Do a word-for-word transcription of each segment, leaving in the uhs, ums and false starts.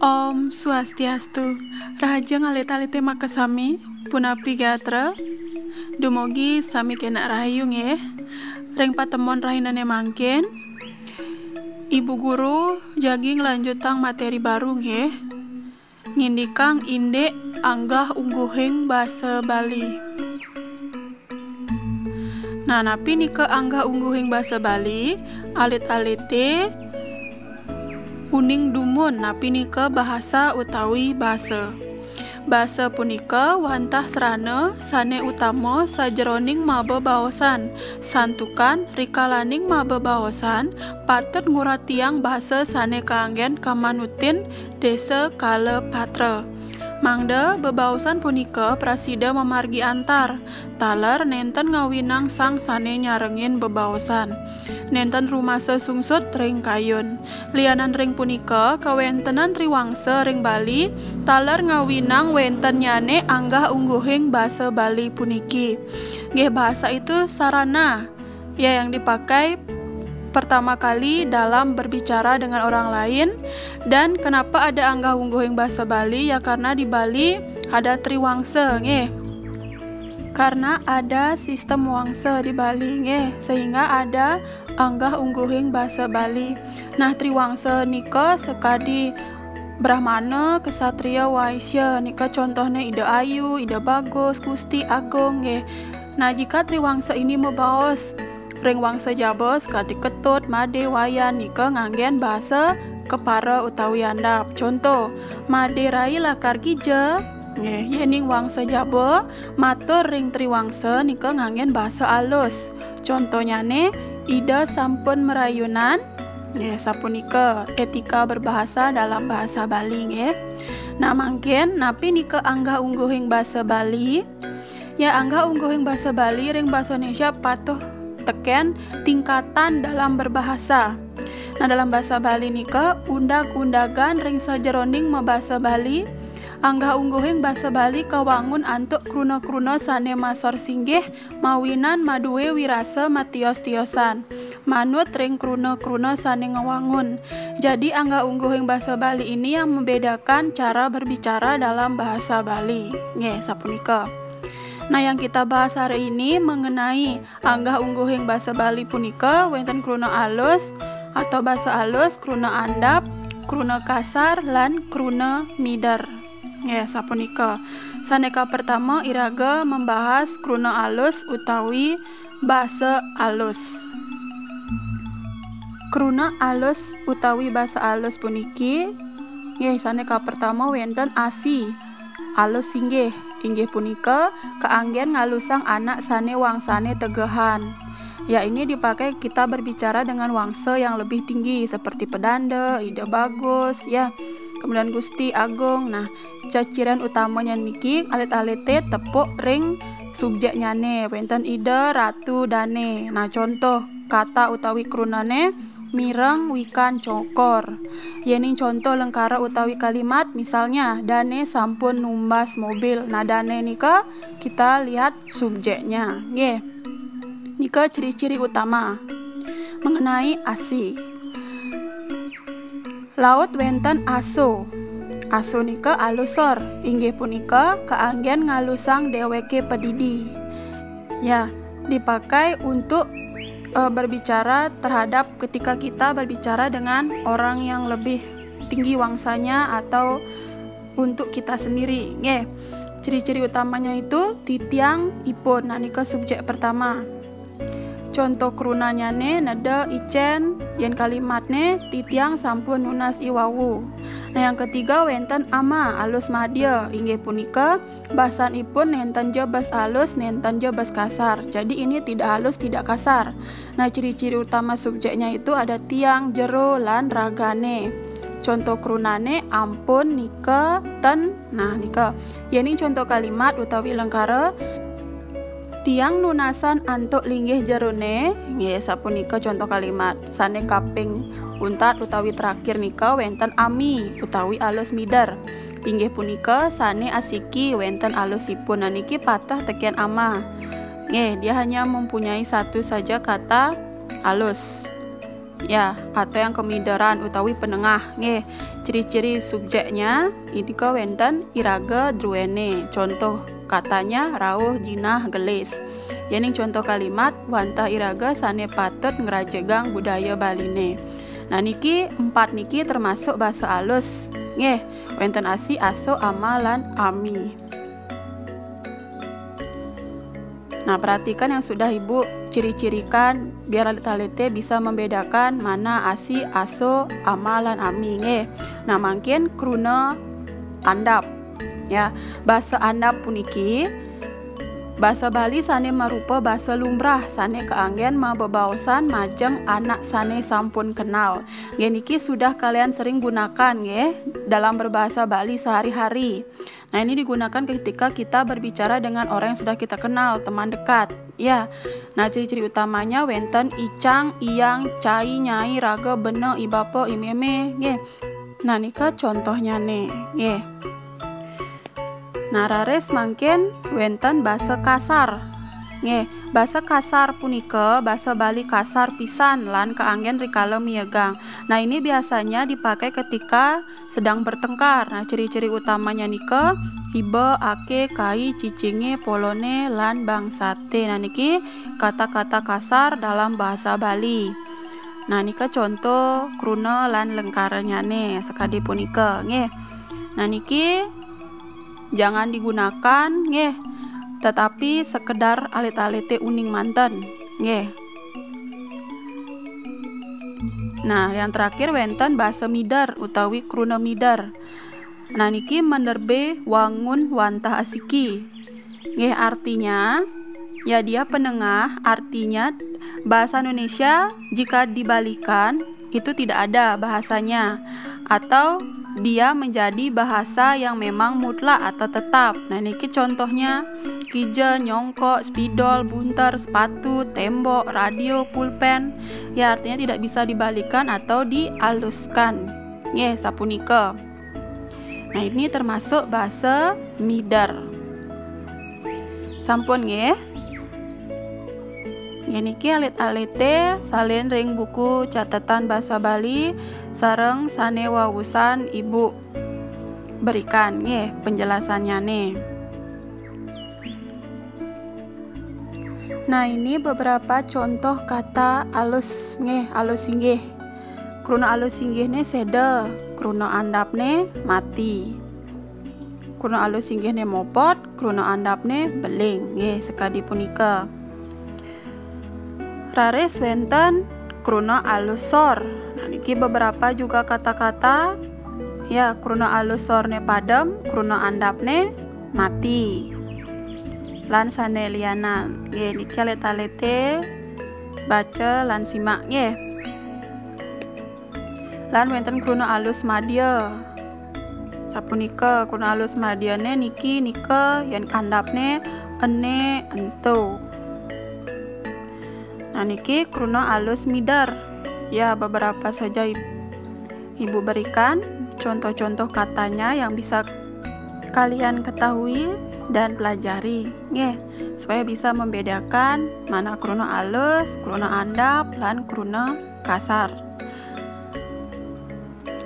Om Swastiastu. Rahajeng alit-alité makasami, punapi gatra? Dumugi sami kénak rahayu nggih. Ring patemon rahinané mangkin, Ibu Guru jagi nglanjutang materi baru nggih. Ngindikang indik anggah ungguhing basa Bali. Nah, napi nika anggah ungguhing basa Bali? Alit-alité uning dumun napi nika bahasa utawi basa. Basa punika wantah srana sané utama sajeroning mabebaosan, santukan rikalaning mabebaosan patut nguratiang basa sané kaanggén kamanutin désa kala patra. Mangda bebaosan punika prasida mamargi antar, taler nénten ngawinang sang sané nyarengin bebaosan. Nénten rumasa sungsut ring kayun. Lianan ring punika, kawéntenan triwangsa ring Bali taler ngawinang wéntennyané anggah ungguhing basa Bali puniki. Nggih, bahasa itu sarana ya yang dipakai pertama kali dalam berbicara dengan orang lain. Dan kenapa ada anggah ungguhing basa Bali? Ya, karena di Bali ada triwangsa, nggih. Karena ada sistem wangsa di Bali, nggih, sehingga ada anggah ungguhing basa Bali. Nah, triwangsa nika sakadi Brahmana, Ksatria, Waisya, nika contohnya Ida Ayu, Ida Bagus, Gusti Agung, nggih. Nah, jika triwangsa ini mabaos ring wangsa jaba sakadi Ketut, Madé, Wayan, nika nganggén basa kepara utawi andap. Contoh, Madé rai lakar gija. Nggih, yéning wangsa jaba matur ring triwangsa nika nganggén basa alus. Contohnyané, Ida sampun marayunan. Nggih, sapunika etika berbahasa dalam bahasa Bali, nggih. Nah, mangkin napi nika anggah ungguhing basa Bali? Ya, anggah ungguhing basa Bali ring basa Indonesia patuh tekén tingkatan dalam berbahasa. Nah, dalam basa Bali nika, undag-undagan ring sajeroning mabasa Bali, anggah ungguhing basa Bali kawangun antuk kruna-kruna sané masor singgih, mawinan madué wirasa matios-tiosan, manut ring kruna-kruna sané ngawangun. Jadi, anggah ungguhing basa Bali ini yang membedakan cara berbicara dalam bahasa Bali. Nggih, sapunika. Nah, yang kita bahas hari ini mengenai anggah ungguhing basa Bali punika, wénten kruna alus atau basa alus, kruna andap, kruna kasar, lan kruna mider. Nggih, sapunika. Sané kapertama, iraga membahas kruna alus utawi basa alus. Kruna alus utawi basa alus puniki, nggih, sané kapertama wénten asi, alus singgih, inggih punika kaanggén ngalusang anak sané wangsané tegehan. Ya, ini dipakai kita berbicara dengan wangsa yang lebih tinggi, seperti Pedanda, Ida Bagus, ya, kemudian Gusti Agung. Nah, ceciren utamanya niki alit-alité tepuk ring subjéknyané, wénten Ida, Ratu, Dané. Nah, contoh kata utawi krunané, mireng wikan cokor. Yéning contoh lengkara utawi kalimat, misalnya, Dané sampun numbas mobil. Nah, Dané nika kita lihat subjéknya. Nggih. Nika ciri-ciri utama mengenai asi. Laut wénten aso. Aso nika alusor, inggih punika kaanggén ngalusang déwéké padidi. Ya, dipakai untuk, eh, berbicara terhadap ketika kita berbicara dengan orang yang lebih tinggi wangsanya atau untuk kita sendiri. Nggih. Ciri-ciri utamanya itu titiang ipun. Nah, nika subjek pertama. Contoh krunanyané neda icén, yén kalimatné titiang sampun nunas iwawu. Nah, yang ketiga wénten ama alus madya, inggih punika basanipun nénten ja bas alus, nénten ja bas kasar. Jadi ini tidak halus, tidak kasar. Nah, ciri-ciri utama subjeknya itu ada tiang, jero, lan ragané. Contoh krunané ampun, nika, ten. Nah, nika. Yéning contoh kalimat utawi lengkara, tiang nunasan antuk linggih jeroné, nggih, sapunika contoh kalimat. Sané kaping untat utawi terakhir nika wénten ami utawi alus mider. Inggih punika sané asiki wénten alusipun. Nah, niki patah tekén ama. Nggih, dia hanya mempunyai satu saja kata alus. Ya, atau yang kemideran utawi penengah, nggih. Ciri-ciri subjeknya, inika wenten iraga druene. Contoh katanya rauh, jinah, gelis. Yening contoh kalimat, wantah iraga sane patut ngrajegang budaya Baline. Nah, niki empat niki termasuk basa alus, nggih. Wenten asi, aso, ama, lan ami. Nah, perhatikan yang sudah Ibu ciri-cirikan biar alit-alite bisa membedakan mana asi, aso, ama, lan ami, nggih. Nah, mangkin kruna andap. Ya, basa andap puniki basa Bali sane marupa basa lumrah sane kaanggen mabebaosan majeng anak sane sampun kenal. Nggih, niki sudah kalian sering gunakan, nggih, dalam berbahasa Bali sehari-hari. Nah, ini digunakan ketika kita berbicara dengan orang yang sudah kita kenal, teman dekat. Ya. Nah, ciri-ciri utamanya wenten icang, iyang, cai, nyai, raga, bena, ibapa, imeme, nggih. Nah, nika contohnyane, nggih. Nah, raris mangkin wenten basa kasar. Nggih, basa kasar punika basa Bali kasar pisan lan kaanggen rikala miegang. Nah, ini biasanya dipakai ketika sedang bertengkar. Nah, ciri-ciri utamanya nika iba, ake, kai, cicinge, polone, lan bangsate. Nah, niki kata-kata kasar dalam bahasa Bali. Nah, nika contoh kruna lan lengkaranyane sakadi punika, nggih. Nah, niki jangan digunakan, nggih, tetapi sekedar alit-alite uning manten, nggih. Nah, yang terakhir wenten basa mider utawi kruna mider. Nah, niki menerbe wangun wantah asiki. Nggih, artinya, ya, dia penengah, artinya bahasa Indonesia jika dibalikan itu tidak ada bahasanya, atau dia menjadi bahasa yang memang mutlak atau tetap. Nah, niki contohnya kija, nyongkok, spidol, bunter, sepatu, tembok, radio, pulpen. Ya, artinya tidak bisa dibalikan atau dialuskan. Nggih, sapunika. Nah, ini termasuk basa mider. Sampun, nggih. Nggih, niki alit-alite salin ring buku catatan basa Bali sareng sane wausan Ibu berikan, nggih, penjelasannyane. Nah, ini beberapa contoh kata alus, nggih, alus singgih. Kruna alus singgihne seda, kruna andapne mati. Kruna alus singgihne mopot, kruna andapne beling, nggih, sakadi punika. Raris wenten kruna alus sor. Nah, niki beberapa juga kata-kata. Ya, kruna alus sorne padem, kruna andapne mati. Lan sane lianan. Nggih, niki alit-alite baca lan simak, nggih. Lan wenten kruna alus madya. Sapunika kruna alus madyane niki nika yen andapne ene, ento. Nah, niki kruna alus mider. Ya, beberapa saja Ib-, Ibu berikan contoh-contoh katanya yang bisa kalian ketahui dan pelajari, nggih, supaya bisa membedakan mana kruna alus, kruna andap, lan kruna kasar.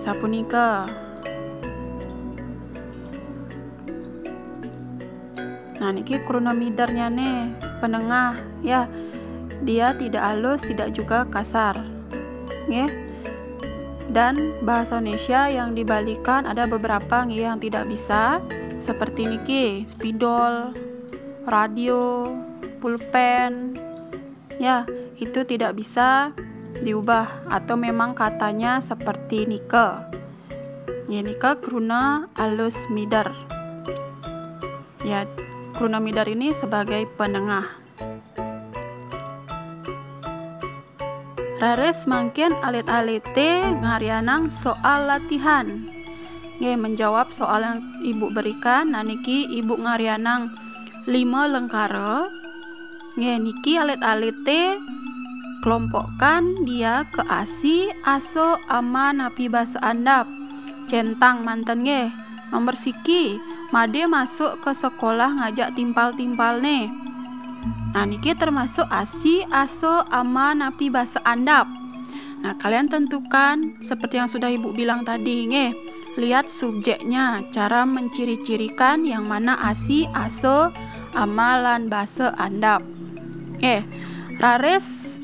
Sapunika. Nah, niki kruna midernyane penengah, ya. Dia tidak alus, tidak juga kasar. Nggih. Dan bahasa Indonesia yang dibalikan ada beberapa, nggih, yang tidak bisa, seperti niki, spidol, radio, pulpen. Ya, itu tidak bisa diubah atau memang katanya seperti nika. Ya, nika kruna alus mider. Ya, kruna mider ini sebagai penengah. Raris mangkin alit-alite ngaryanang soal latihan. Nggih, menjawab soal yang Ibu berikan, nah niki Ibu ngaryanang lima lengkara. Nggih, niki alit-alite kelompokkan dia ke asi, aso, ama, napi basa andap. Centang manten nggih. Nomor siki, made masuk ke sekolah ngajak timpal-timpalne. Nah, niki termasuk asi, aso, ama, napi basa andap. Nah, kalian tentukan seperti yang sudah Ibu bilang tadi, nggih. Lihat subjeknya, cara menciri-cirikan yang mana asi, aso, ama, lan basa andap. Nggih. Raris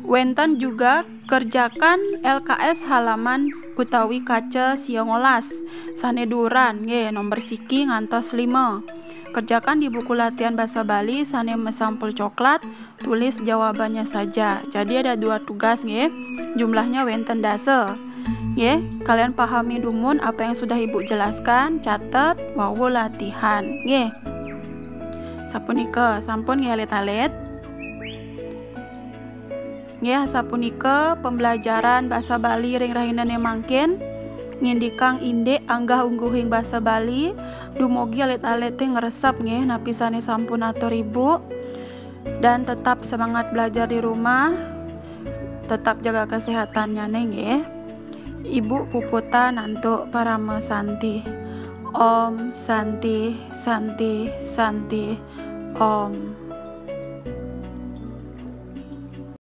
wénten juga kerjakan L K S halaman utawi kaca sia ngolas sané duran, nggih, nomor siki ngantos lima. Kerjakan di buku latihan basa Bali sané masampul coklat, tulis jawabannya saja. Jadi ada dua tugas, nggih. Jumlahnya wénten dasa. Nggih, kalian pahami dumun apa yang sudah Ibu jelaskan, catet, wau latihan. Nggih. Sapunika, sampun nggih alit-alit. Nggih, sapunika pembelajaran basa Bali ring rahinané mangkin, ngindikang indik anggah-ungguhing basa Bali. Dumugi alit-alité ngresep nggih napi sané sampun atur Ibu. Dan tetap semangat belajar di rumah. Tetap jaga kesehatannya nggih. Ibu puputang antuk parama santi. Om Santi, Santi, Santi, Om.